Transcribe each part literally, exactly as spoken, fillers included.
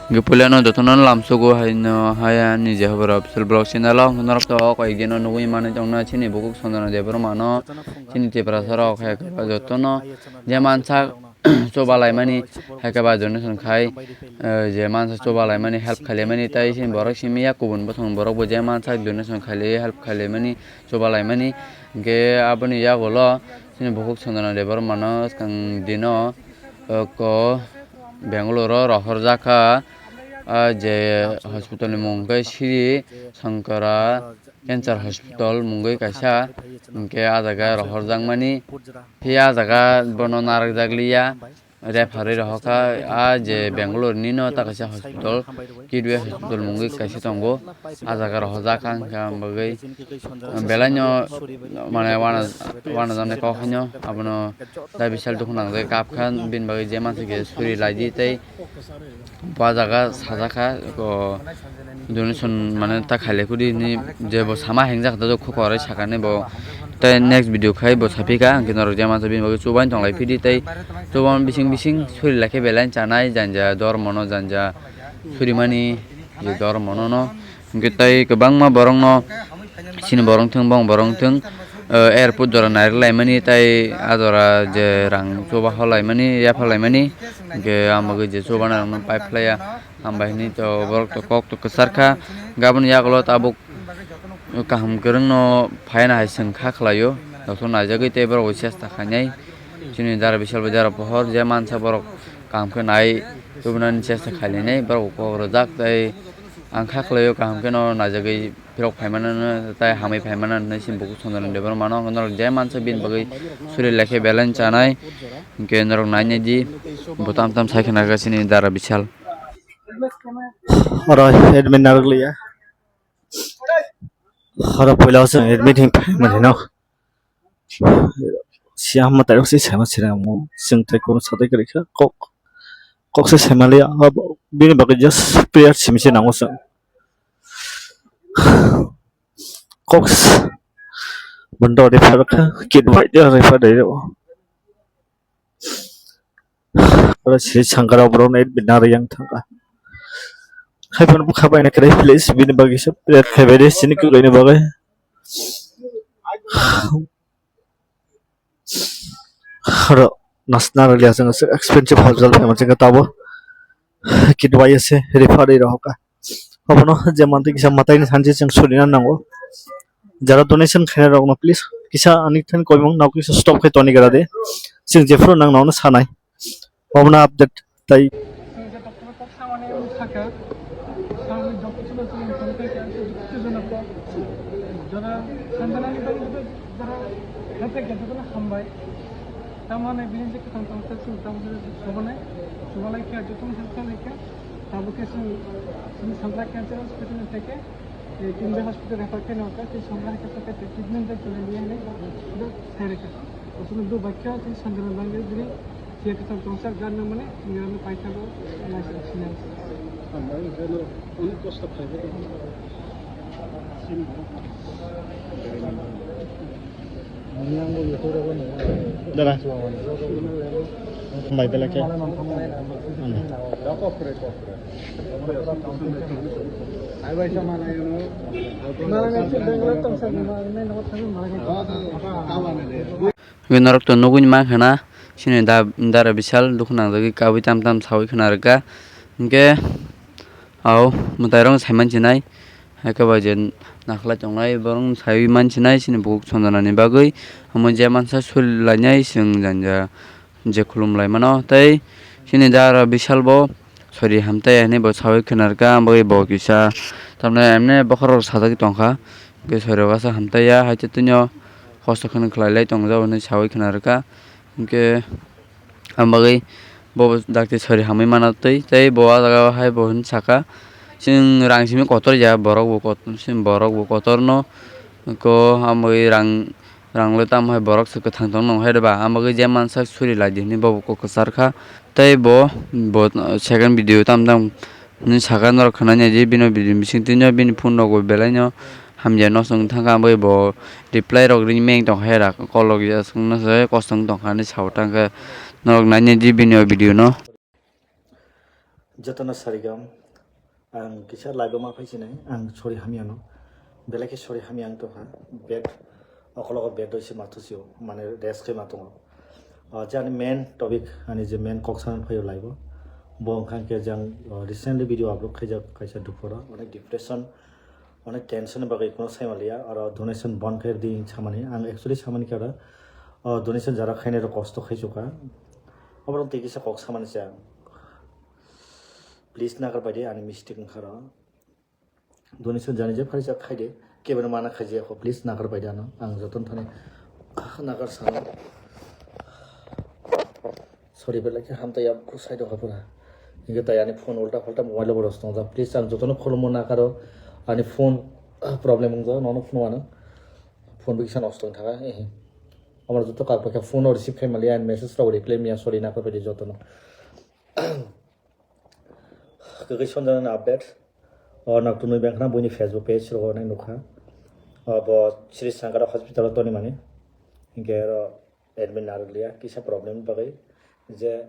Hwnkhe puilano jotono lamsogo haino haya niji hoboro official vlog channel o norok to koi geno nugui manwi tongna chini bukuk Sanjana Debbarma no chini Tiprasa rok hai jotono je mansak chuba laimani hai khe ba donation khai, eh, je mansa chuba laimani help khailaimani tai chini borok simi ya kubun bosong borok bo je mansak donation khailai help khailaimani chuba laimani. Hwnkhe aboni yagulo chini bukuk Sanjana Debbarma no swkang dino, eh, ko Bangalore o rohorjak kha, ah, je hospital ni mung khe Sri Shankara Cancer Hospital mungwi kaisa, hwnkhe ah jaga rohorjakmani, phiya ah jaga bono narwkjakliya, referee rohorkha, ah je Bangalore nino ta kaisa hospital, Kidway Hospital mungwi kaisa tongo, ah jaga rohorjak kha, hwnkhe ang bagwi belaino mane wana, wana jani kok haino abono da bisal dukhu nangjagwi kapkha, bini bagwi je mansa khe suri laidi tei bo jaga sajakha, o donation mane ta khailai khudi hinwi je bo sama hingjak ta khokori sakani bo tei next video khai bo saphika, hwnkhe norok je mansa bini bagwi chubaino tonglai phidi tei chubaino bising bising suri laikhe belai chanai janja dormono janja surimani je dormono no. Hwnkhe tei kwbangma borokno chini borok thung bong borok thung, eh, airport jora nairwk laimani tei ah jora je rang chuba hor laimani yapha laimani, hwnkhe ang bagwi je chubanai rokno pipe khlaiya hambai hinwi to borok to kok to kwchar kha. Hwnkhe aboni yagulo tabuk kaham kwrwngno phaina hai chwng kha khlaio, jotono naijagwi tei borok bo chesta khainai chini dara bisal bai dara pohor je mansa borok kaham khe nai tubunani chesta khailainai borok bo kok rwjak tei. Ang kha khlaio kaham kheno naijagwi phirok phaimanano tei hamwi phaimanano hinwi se bukhuk Sanjana Debbarma no norok je mansa bini bagwi suri laikhe belai chanai, hwnkhe norok nainai di bo tam tam sai khna kha chini dara bisal. Oro admit narwk liya. Oro puila o chwng admit hinwi phaimani no. Siya hama tairok se sema sira mo. Chwng tai kono satai kwrwi kha kok. Kok se sema liya. Abo bini bagwi just prayer simi se nango chwng. Kok s-, bondo refer kha, kit bai de refer de o. Oro siri sangkara borok nai bina riyang thangkha. Hai phano bwkha bai na kwrwi please bini bagwi se prayer khai bai de sini kwrwini bagwi. Oro nasna rwliya chwng expensive hospital phai manchwng khe tabo kit bai se refer rwi rohor kha. Obono je mantwi kisa mwtaini sanse chwng surina nango. Jara donation khainai rokno please kisa ani thani koimung nao kisa stop khai toni gra de. Chwng jephuru nang nono sanai. Obono update tai. Chwng je doctor kok samani sakha, samani doctor chwng chwng tongkhe khe ang khe dukhu jono kok. Jara sanjana ni bagwi jara health care jotono hambai. Tamani bini je kwthang tongsa chwng tamani sobanai, sobalai khe jotono help khlainai khe. Tabuk khe chwng chini Sangkra Cancer Hospital ni theke, eh, Kidney Hospital refer khe nokha, tei Sangkra hai khe sakha tei kidney de chole liya hinwi, ado sai rekha. Aswk do bakya chini Sangkra bangwi bini je kwthang tongsa gan nangmani, nirano paithago, naisik sinai. Onek kosto khlai. Dara. Bai belai khe. Hwnkhe norok to nugwi mankha na, chini da-, dara bisal dukhu nangjagwi kabui tam tam saui khna rwkha. Hwnkhe, au, mwtairok sai mansinai. Haikhe bai je nakhlai tongnai borok sai mansinai chini bukhuk sonjana ni bagwi. Omo je mansa suri lainai chwng janja je khulum lai mano. Tei chini dara bisal bo sori hamtai hinwi bo saui khna rwkha, ang bagwi bo kisa tamni emne bokhorok sajagwi tongkha. Hwnkhe sori o kasa hamtai ya, hai tei twino kosto kheno khlai lai tong jao hinwi saui khna rwkha. Hwnkhe. Ang bagwi bo dakti sori hamwi mano twi, tei bo ah jaga o hai bo hinwi saka, "Chwng rang simi kotor ya, borok bo kot-, chwng borok bo kotor no, ko ang bagwi rang, rang le tamo hai borok se kwthang tong nong hai rw ba?" Ang bagwi je mansa suri lai di hinwi bo kok kwchar kha, tei bo, bo second video tam tam hinwi saka norok khwnani di, bini video bising twino bini phone rok bo belai no hamya no chwng thangkha, ang bagwi bo reply rok ring meng tongkha, era kolok ya chwngno se kosto wng tongkha hinwi sao tangkhe norok nainai di bini o video no. Jotono sarigam, ang kisa live ma phai sinai, ang sorry hamya no, belai khe sorry hamya ang tongkha, bed, okologo bed roi se ma thusio, mane rest khe ma tongo. O, je ani main topic, ani je main kok sana phaio live o, bo wngkha khe jang, o, recently video upload khaijak kaisa duphoro, onek depression, onek tension ni bagwi kuno sai manliya, oro donation bon khe di samani, ang actually samani khe oro, o, donation jara khainai rok kosto khai chukha, oborok tei kisa kok samani se ang. Please nagar pai de, ani mistake wngkha ro. Donation jani je phaisa khai de, kebeno mana khai je kho, please nagar pai de ano. Ang joton thani nagar sana. Sorry, belai khe hamtai ya, khu sai dongkha pura. Inge tai ani phone ulta phalta mobile bo rostong ja. Please ang jotono khulumo nagaro, ani phone problem wngja, nono phone wano. Phone bo kisa nosto wngkha, eh. Amar joto kak pai kha phone o receive khai maliya, ani message rok reply miya, sorry nagar pai de jotono. Kwkwi sonjanani update. O, nok tunwi bengkhana buini Facebook page rogo nai nukha. O, bo Sri Shankara hospital o toni mani. Hinkhe oro admit narwkliya kisa problem ni bagwi. Je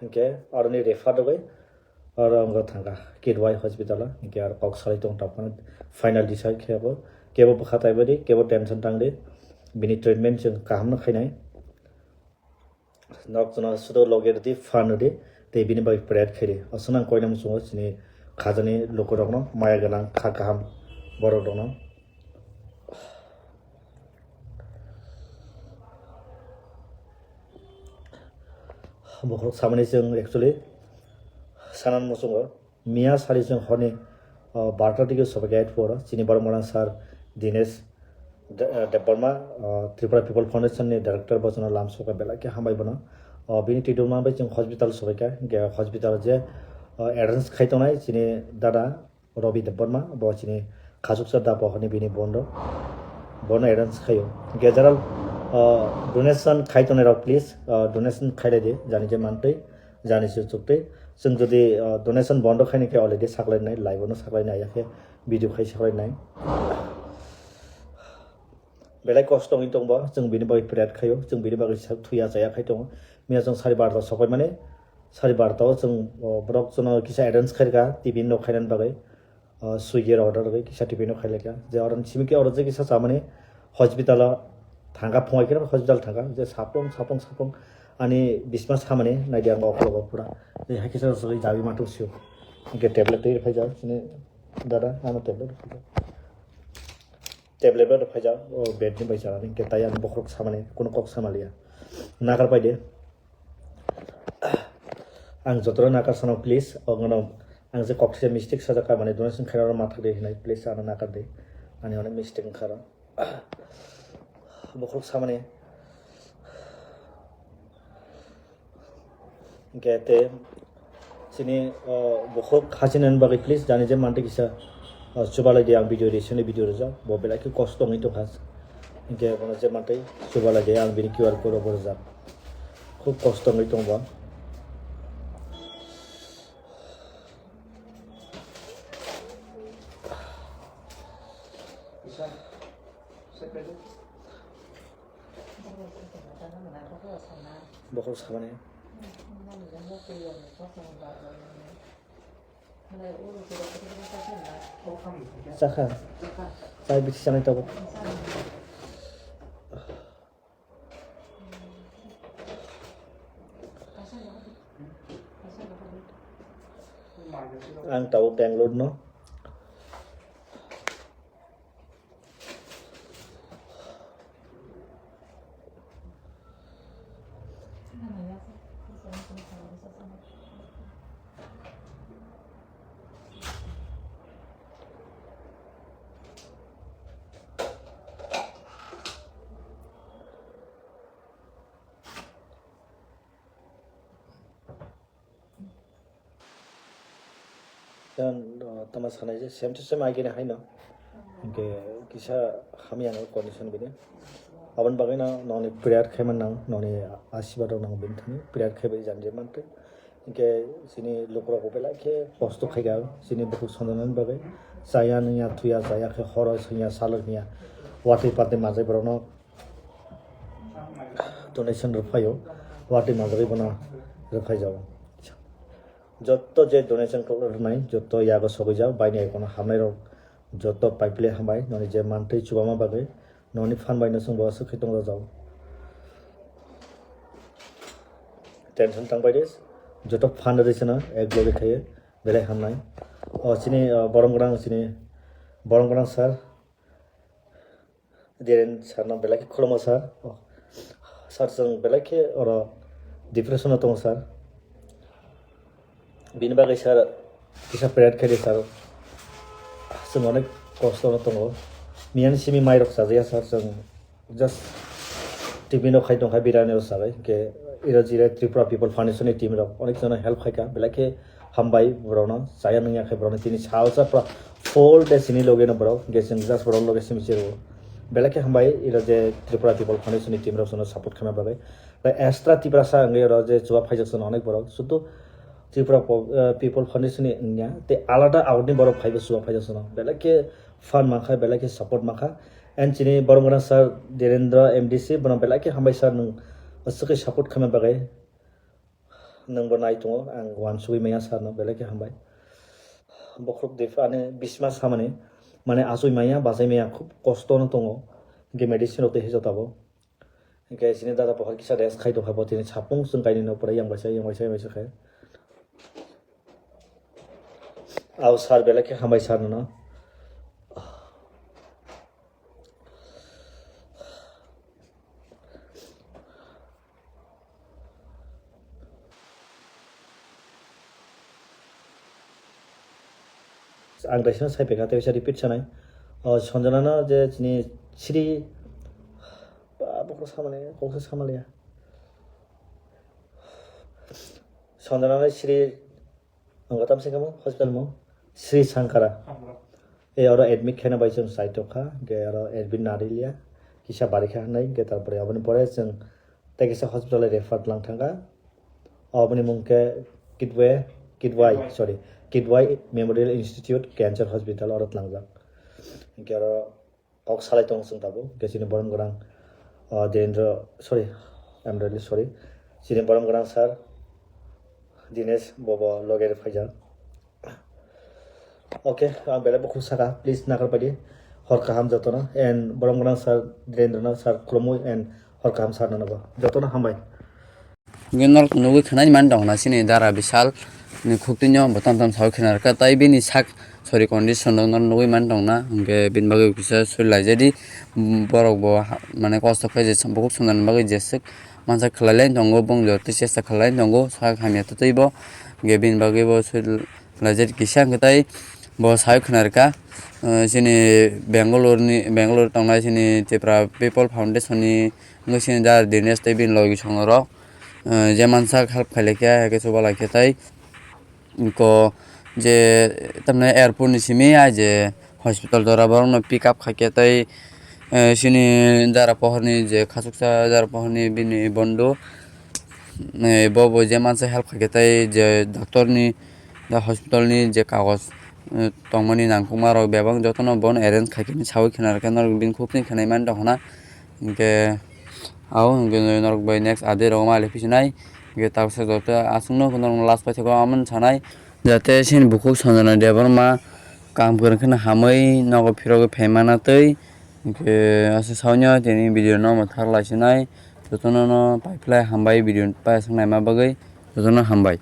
hinkhe oroni refer rwgwi oro wngkha thangkha Kidwai hospital o. Hinkhe aro kok salai tong tongphano final decide khe bo. Kebo bwkha taibadi, kebo tension tangdi. Bini treatment chwng kaham no khainai. Nok jono sudo loge rwdi, phan rwdi, tei bini bagwi pret khaidi. Aswk nang koinai muchungo chini khajani lukurokno, maya gwnang, kha kaham borokrokno. Bokhorok samani chwng actually sanan muchungo. Miya sari chwng horni, o, barta digi sobai khe airport o chini borok mwnang sir Dinesh De-, eh, Debbarma, o, Tripura People Foundation ni director, bo chwngno lam sokha, belai khe hambai bono. O, bini twidulma bai chwng hospital sobai kha, hinkhe hospital je, o, arrange khai tongnai chini dada Ravi Debbarma, bo chini khachuksa da pohorni bini bondo, bono arrange khaio. Hinkhe general, o, donation khai tongnai rok please, o, donation khailai di, jani je mantwi. Jani se chuktwi. Chwng jodi, ah, donation bondo khaini khe already saklainai, live ono saklainai, ya khe video khai saklainai. Belai kosto wngwi tongbo, chwng bini bagwi pret khaio, chwng bini bagwi sa-, thuya chaya khai tongo. Miya chwng sari barta sokoimani, sari barta o chwng, o, borok chwngno kisa arrange khairwkha, T V nok khainani bagwi. O, Swiggy rok order rwgwi kisa tiffin o khailai kha. Je oro simi khe oro je kisa chamani hospital o thangkha, phungai khe hospital thangkha. Je sapung, sapung, sapung ani bisma samani naidi ang okologo pura. Je hai kisa rwgwi jabi ma tungsio. Hinkhe tablet twi rwphai jak chini dada, ano tablet rwphai jak. Tablet rwphai jak, o bed ni bai chanani. Hinkhe tai ani bokhorok samani, kunu kok samaliya. Nagar pai de. Ang jotono nakar sano, please, o gano ang je kok kisa mistake sajak ka, mane donation khairok ma thak de hinai, please, ano nakar de. Ani onek mistake wngkha ro. Bokhorok samani. Hinkhe te chini, o, bokhorok hachinani bagwi, please, jani je mantwi kisa, o, chubalai de, ang video recently video rijak, bo belai khe kosto wngwi tongkha. Hinkhe bono je mantwi chubalai de, ang bini Q R code bo rijak. Khub kosto wngwi tong bo. Bokhorok samani. Chakha. Chai bisi chanai tabuk. Ang tabuk Bangalore no. Yang, uh, tama sanai je, same to same agini haino. Hinkhe kisa hamya no condition bini. Aboni bagwi no nokni prayer khaima nang, nokni asibad rok nang bini thani prayer khaibai jani je mantwi. Hinkhe chini lukurok bo belai khe kosto khaikha, chini bukhuk sonjanani bagwi. Chaya nungya, thuya chaya khe horo songya, salo songya, watwi patwi manjai borokno. Donation rwphaio, watwi manjagwi bono Rwphaijago. Jotto je donation rwnai, jotto yago sogwijak, baini ekono hamnairok jotto paipli hambai, noni je mantwi chubama bagwi, noni phan baino chwng bo aswk khe tong rwjago. Tension tangbai de, joto phan rwdi sano ek loge khaye, belai hamnai. O chini, o, borom gwnang chini, borom gwnang sir. Dhiren sir no belai khe khulumgo sir. Oh, sir, chwng belai khe oro depression o tongo sir. Bini bagwi sir kisa prayer khe di sir. Chwng onek kosto no tongo. Miyani simi mairok chajaya sir, chwng just T V no khai tongkha birani rok sabai. Hinkhe iro jire Tripura People Foundation ni team rok onek jona help khaikha. Belai khe hambai borokno, chaya nungya khe borokno tini salsa pura full day sini loge no borok, hinkhe chwng just borok loge simi chiro. Belai khe hambai, iro je Tripura People Foundation ni team rok sono support khaima bagwi. Tei extra Tiprasa wngwi oro je chuba phaijak sono onek borok, sudu Tripura po-, eh, People Foundation ni wngya, tei alada out ni borok phaibo chuba phaijak sono. Belai khe fan mankha, belai khe support mankha. And chini borom gwnang sir Dhirendra M D C, bono belai khe hambai sir, nwng aswk khe support khaima bagwi. Nwngbo nai tongo, ang uansugui manya sir no, belai khe hambai. Bokhorok de ani bisma samani, mane achoi manya, bachai manya, khub kosto no tongo. Hinkhe medicine rok tei hijab tabuk. Hinkhe chini dada pohor kisa rest khai tongkha, bo tini sapung chwng kainwi no pura yang baisa, yang baisa, yang baisa khe. Ao sir, belai khe hambai sir no. Ang daisano sai phaikha, tei waisa repeat sanai. O Sanjana no je chini Sri, ba, bokhorok samani, koksa samaliya. Sanjana no Sri, ang katam se kamo, hospital mo, Sri Sankara. E oro admit khaina bai chwng sai tongkha, hinkhe oro admit narilia, kisa bari kha hinwi, hinkhe tarpore aboni pore chwng tei kisa hospital refer lang thangkha. Aboni mung khe Kidway, Kidway, sorry, Kidway Memorial Institute Cancer Hospital oro tlangjak. Hinkhe oro kok salai tongo chwng tabuk, hinkhe chini borom gwnang, ah, Dhirendra, sorry, I'm really sorry, chini borom gwnang sir Dinesh bobo loge phaijak. Okay, ang belai bukhuk saka, please nakar paidi. Hor kaham jotono, and borom gwnang sir Dhirendra no sir khulumui, and hor kaham sir no nogo. Jotono hambai. Norok nugui khwnai man tong na sini dara Bishal ni khuk twi no bo tam tam sawi khwna rwkha, tai bini sak sori condition rok no nugui man tong na, hinkhe bini bagwi kisa suri laijadi. Borok bo ha-, mane kosto khe je bukhuk swnamna bagwi jeswk mansa khlai lai tongo, bong jor twi chesta khlai lai tongo, sak hamya twtwi bo, hinkhe bini bagwi bo suri laijak kisa hwnkhe tai bo sai khwna rwkha, eh, chini Bangalore ni, Bangalore tongnai chini Tipra People Foundation ni wngwi chini Dar Dinesh tei bini logi songo rok, eh, je mansak help khailai khe, hai khe chuba lai khe tai ko je tamni airport ni simi ai je hospital jora borok no pick up khaikhe tai, eh, chini Jara pohor ni je khachuksa Jara pohor ni bini bondo, eh, bo bo je mansa help khaikhe tai je doctor ni, da hospital ni je kagoj, eh, tongmani nangkukma rok bebak jotono bono arrange khaikhe sawi khwna rwkhe norok bini khuk twi khwnai mani dokhna. Hinkhe ao hinkhe norok bai next update rok ma le phisinai. Hinkhe tabuk sa joto aswkno norok last paithakgo amoni sanai. Jate chini bukhuk Sanjana Debbarma kaham kwrwng kheno hamwi nogo phirogwi phaimana twi. Hinkhe aswk sawi no tini video no mwthar lai sinai. Jotono no paiphlai hambai video paisuk naima bagwi. Jotono hambai.